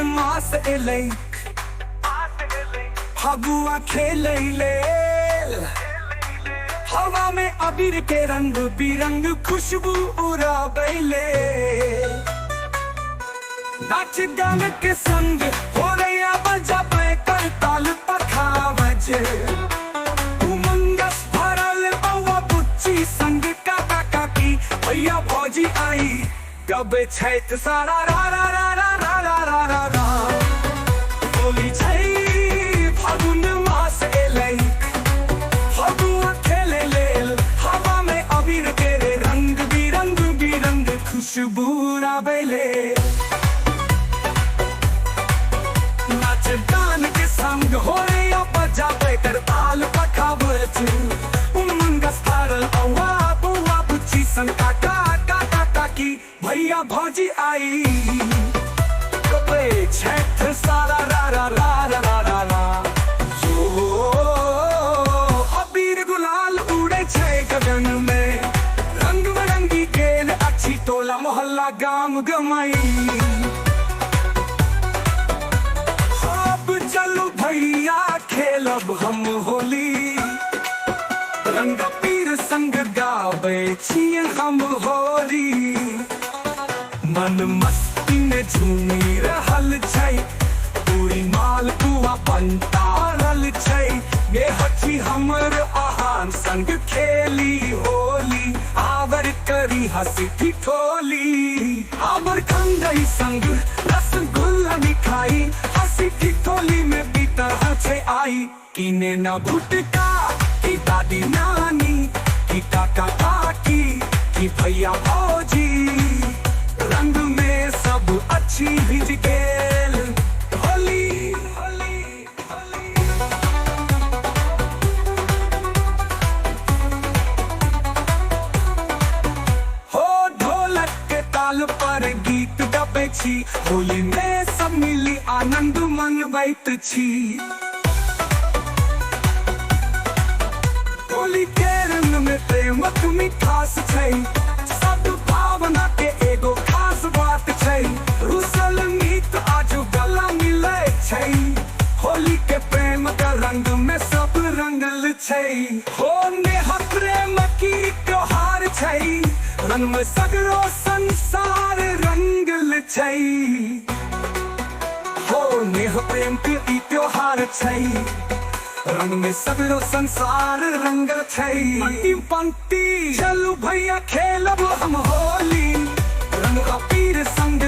मास एलै, फगुआ खेलै लेल। हवा में अबीर के रंग बिरंग खुशबू उड़ाबै लेल। नाच गान के संग होरैया बजाबै कर ताल पखावज। उमंगस भरल बौआ बुच्ची संग काका काकी भैया भौजी आई गबै छैथ सारा रा रा रा रा रा रा रा रा रा। होली छै, फागुन मास एलै, फगुआ खेले लेल। हवा में अबीर के रे रंग बिरंग बिरंग खुशबू उड़ाबै लेल। नाच गान के संग होरैया बजाबै कर ताल पखावज। उमंगस भरल औआ बौआ बुच्ची संग काका काका काकी भैया भौजी आई गबै छैथ सारा रा रा रा रा रा रा रा। ओ अबीर गुलाल उड़े छै गगन में, रंग बिरंगी गेल अच्छी टोला मोहल्ला गाम गमई। अब चलू भैया, खेलब हम होली। रंग पीर संग गाबै छियै हम होली। मन मस्ती में झूमी रहल छै, पूरी मालपुआ बनता रहल छै। नेह छी हमर अहान संग खेली होली, आबर करी हंसी ठिठोली। आबर खंडई संग रसगुल्ला मिठाई, हंसी ठिठोली में बीतल छै आई। किने न भुटका की दादी नानी, की काका काकी, की भैया भौजी, रंग में सब अच्छी भिज गेल। होली होली होली। हो ढोलक के ताल पर गीत गबै छी, होली में सब मिली आनंद मनबैत छी। होली के रंग में प्रेमक मिठास छै, सब भावना के एगो खास बात छै। रुसल मीत आजू गला मिलै छै, होली के प्रेम के रंग में सब रंगल छै। हो नेहा प्रेम की त्योहार छै, रंग में सगरो संसार रंगल छै। हो नेह प्रेम के ई त्योहार छै, रंग में सगरो संसार रंगल छै। अंतिम पंक्ति, चलू भैया, खेलब हम होली, रंग अबीर संग।